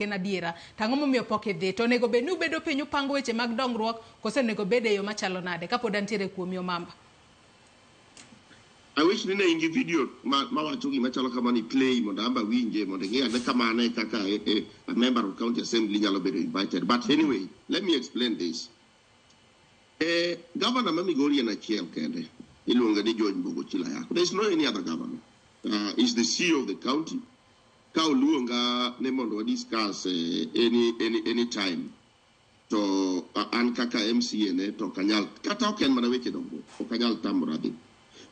En adiera. To ang'o momiyo pok idhi? To onego bed ni ubedo piny upango weche mag dongruok koso onego bed e yo machalo nade? Kapod antiere kuomi Omamba. I wish ni ne in gi video ma, mawacho gima chalo kama ni play mondo amba winje mondo ing'e ane kamano e kaka a member of county assembly nyalo bedo invited. But anyway, let me explain this. Governor ma Migori en achiel kende. Iluonge ni George Mbogo Chilayako. There is no any other governor. He's the CEO of the county. Ka oluonga ni mondo wa discuss any time to an kaka MCA ne to ok anyal kata ok en mana weche dongruok ok anyal tamora dhi.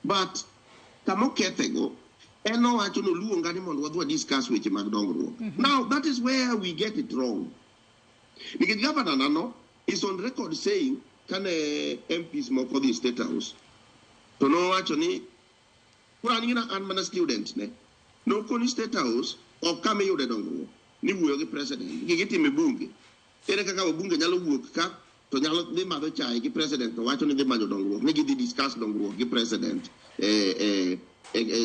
But kama okethego en owacho ni oluonga ni mondo wadhi wa discuss weche mag dongruok. Now that is where we get it wrong. Nikech governor nano is on record saying kane MPs moko dhi State House to nowacho ni koro an gina an mana student ne nokoni State House ok kama iyude dongruok ni wuoyo gi president gi gitime bunge ere kaka wabunge nyalo wuok ka to nyalo dhi madho chai gi president to wacho ni dhi manyo dongruok ni gidhi discuss dongruok gi president e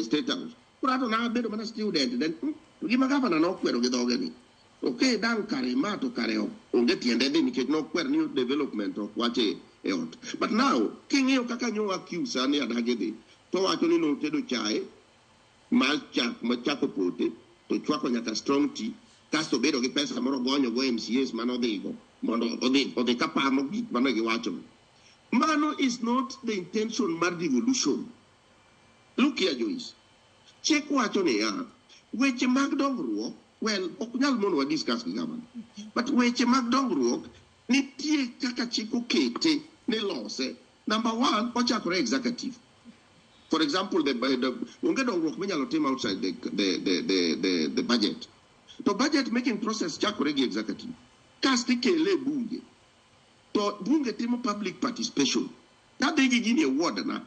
State House. Koro ato nabedo mana student then to gima governor nokwero gi dhoge ni okay dang' kare ma to kare onge tiende dhi nikech nokwer ni development ok wach e ot. But now king'iyo kaka nyo accuse ni adagi dhi to wacho ni notedo chae mar chak ma chak opote to chwako nyaka strong tea kasto bedo gi pesa moro gonyo go MCAs manodhigo mondo odhi kapamo gik mane giwacho. Mano is not the intention mar devolution. Look here, Joyce. Chik wacho niya, weche mag dongruok, well, ok nyal mondo wa discuss gi governor. But weche mag dongruok nitie kaka chik okete ni lose. Number one, ochakore executive. For example, the onge dongruok minyalo tim outside the budget. To budget making process chakore gi executive. Kasto ikele e bunge. To bunge timo public participation. Kadhi gi gini e ward na,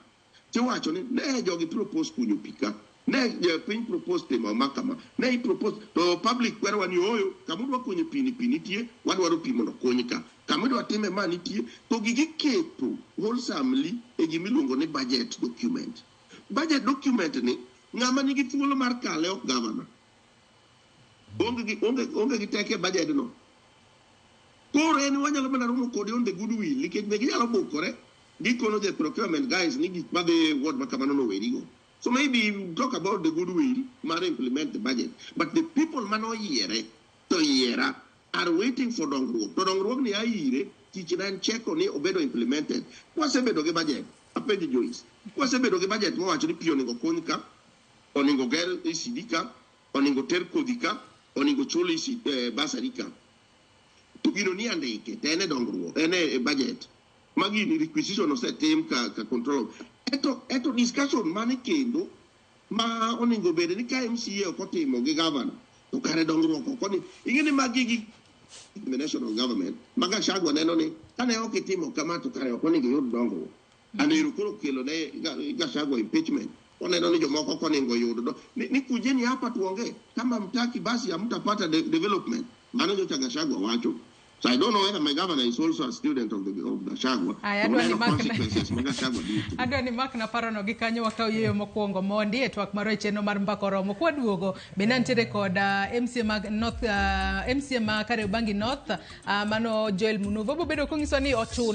tiwacho ni ne jogi propose kunyo pi ka. Ne piny propose timo ma kama. Ne i propose to public kwerowa ni ooyo kama udwa kunyo pi ni pi nitie, wadwaro pi mondo kuny ka. Kama idwa time ma nitie, to gigi keto wholesomely e gimiluongo ni budget document. Budget document ni ng'ama nigi thuolo mar kale ok governor. Onge gi teko e budget no. Koro en wanyalo mana romo kode on the goodwill nikech be ginyalo bukore gikono the procurement guys ni gik madhi e ward ma kamano nowerigo. So maybe you talk about the goodwill mar implement the budget. But the people manoyiere to yiera are waiting for dongruok. To dongruok ni aire tich na en cheko ni obedo implemented. Kwasebedo gi budget, apenjo Joyce, kwasebedo gi budget mowacho ni pi onego kuny ka, onego ger ECD ka, onego ter kodhi ka, onego chul EC, bursary ka. To gino ni andike to en e dongruok, en e budget. Ma gini requisition osetim ka control. Eto discussion mane kendo ma onego bed ni ka MCA ok otimo gi governor to kare dongruok ok oni ing'e ni magi gi the national government ma Gachagua neno ni kane ok itimo kama to kare ok onego iyud dongruok. Anero koro kelo ne Gachagua impeachment. Oneno ni jomoko ok onego yud ni kujeni hapa tuongee kama mtaki basi hamtapata development. Mano nyocha Gachagua wacho. So I don't know whether my governor is also a student of Gachagua. Aya, adwa ni Oneno mak consequences ma Gachagua dhi through. Adwa ni mak na parono gi kanyo wakaw yweyo mokwongo mondi e twak marwa e chenro mar mbaka oromo. Kwaduogo bende antiere kod MCA mag North, MCA ma Kariobangi North, mano Joel Munuva. Obobedo konyiso ni ochuno